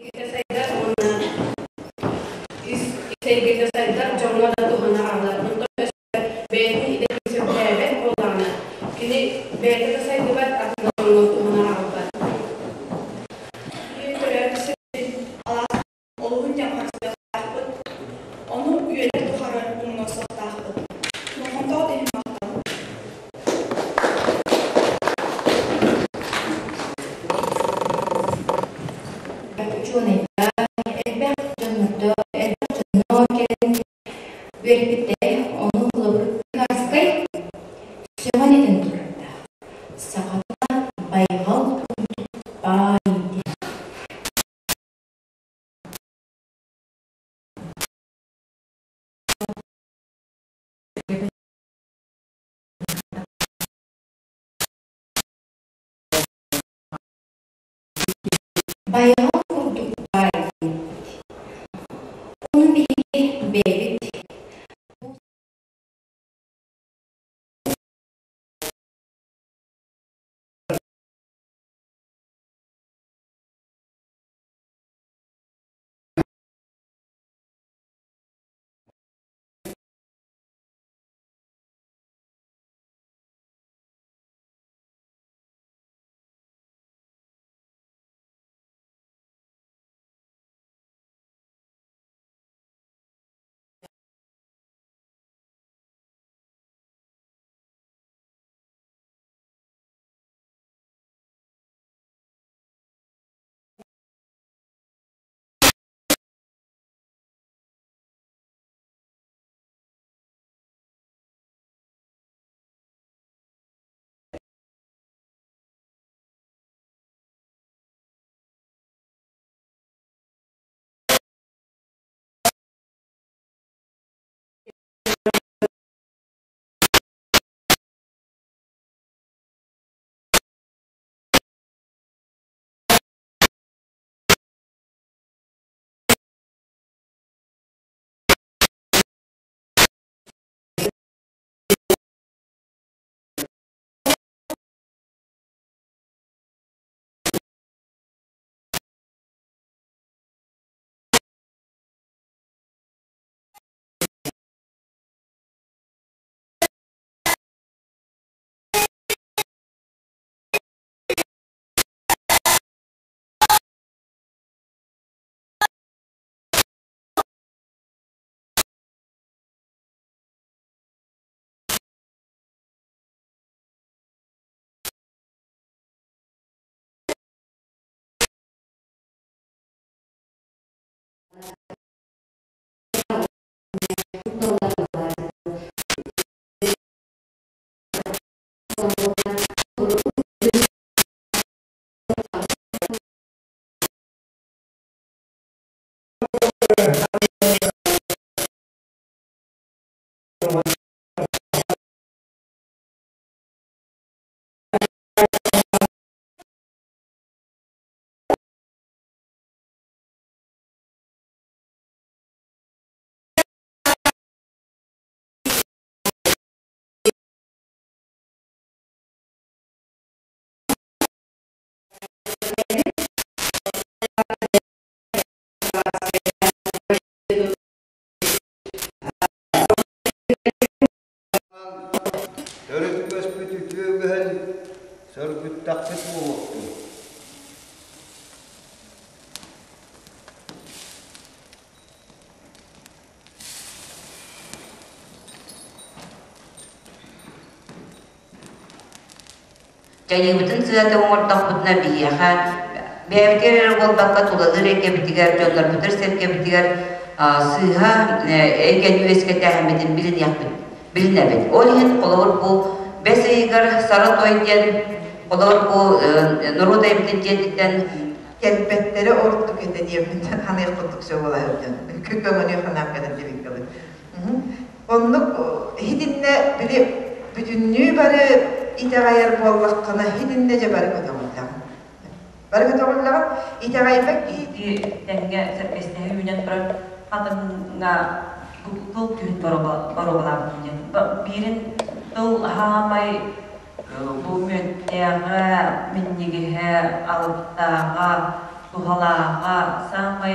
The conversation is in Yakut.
Сайдар уонна ис эйгэтэ сайдар, дьоҥҥо да туһаны аҕалар. Онтон өссө бэйэтин идэтин сөбүлээбэт буоллаҕына, кини бэйэтэ да сайдыбат, атын дьоҥҥо туһаны аҕалбат. Төрөөбүт сирбит алаас олуһун диэн харыстыахтаахпыт, ону үйэлэр тухары умнуо суохтаахпыт. Болҕомтоҕут иһин махтал. Учуонайдар, элбэх дьоннордо, элбэх дьонно кэлэн үөрэппиттэр. Ону холобур Пекарскай сөҕөн этэн турардаах. Сахата байҕал курдук баай диэн. Байҕал курдук баай диэбит. Ону биһиги бэйэбит Төрүт үгэспит үтүө үгэһин сөргүттэхпит буолуохтун. Дьайыыбытын сыата оҥордохпутуна биһиэхэ бэйэбитигэр эрэ буолбакка тулалыыр эйгэбитигэр, дьоннорбутугар-сэргэбитигэр сыыһа эйгэни үөскэтээһиммитин билиниэхпит, билинэбит. Ол иһин холобур бу бэс ыйыгар сара той диэн холобур бу норуот айымньытын дьиэтиттэн кэлбэттэрэ ордук этэ диэммин ханыах курдук сөбүлэһэрдин көҥөнү ханаан кэлэн дибиккабыт. Оннук хитиннэ били бүтүннүү бары итэҕэйэр буоллаххына хитиннэ дьэ бары көтөҕүллэҕин. Бары көтөҕүллэҕин итэҕэйбэт киһи тэҥҥэ сэргэстэһэ үүнэн турар хатыҥҥа тыл күһүн боруобалаабытым диэн. Биирин тыл хаамай бу мүөттээҕэ, минньигэһэ, алыптааҕа. туһалааҕа, саамай